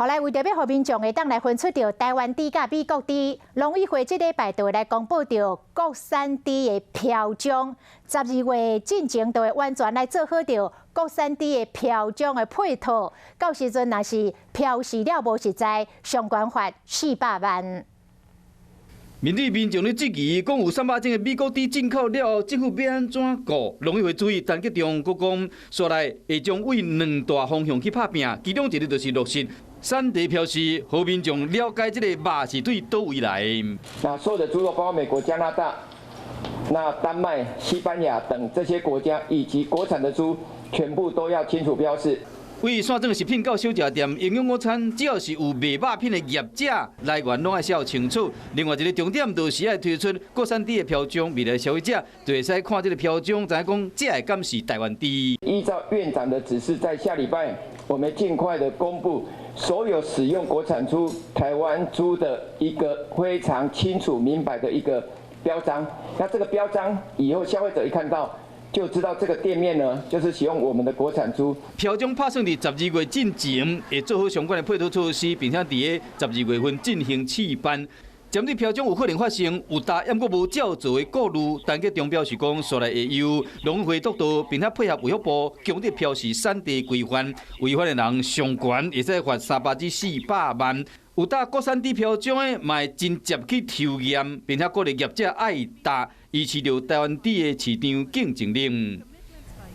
後來為著欲予民眾會當來分出著台灣豬佮美國豬，農委會這禮拜就會來公布著國產豬的標章。12月進前就會完全來做好著國產豬的標章的配套。到時陣若是標示了無實在，上懸罰400萬。面對民眾的質疑，講有300種的美國豬進口了後，政府欲按怎顧？農委會主委陳吉仲閣講，紲來會將為兩大方向去拍拚，其中一个就是落實產地標示，予民眾了解這个肉是對佗位來。那所有的豬肉，包括美國、加拿大、那丹麥、西班牙等這些國家，以及國產的豬，全部都要清楚標示。為散裝食品到小食店，營養午餐，只要是有賣肉品的業者來源，攏愛寫清楚。另外一个重點就是愛推出國產豬的標章，未來消費者就會使看這个標章，知影講這个敢是台灣豬。依照院長的指示，在下禮拜，我們盡快的公布所有使用國產豬、台灣豬的一個非常清楚明白的一個標章。那這個標章以後消費者一看到，就知道這個店面呢，就是使用我們的國產豬。標章拍算佇12月進前，會做好相關的配套措施，並且佇个12月份進行試辦。針對標章有可能發生有打，猶閣無照做的顧慮，陳吉仲表示講，紲來會由農委會督導，並且配合衛福部強制標示產地規範，違反的人上懸會使罰300至400萬。有打國產豬標章的，嘛會直接去抽驗，並且鼓勵業者愛打，維持著台灣豬的市場競爭力。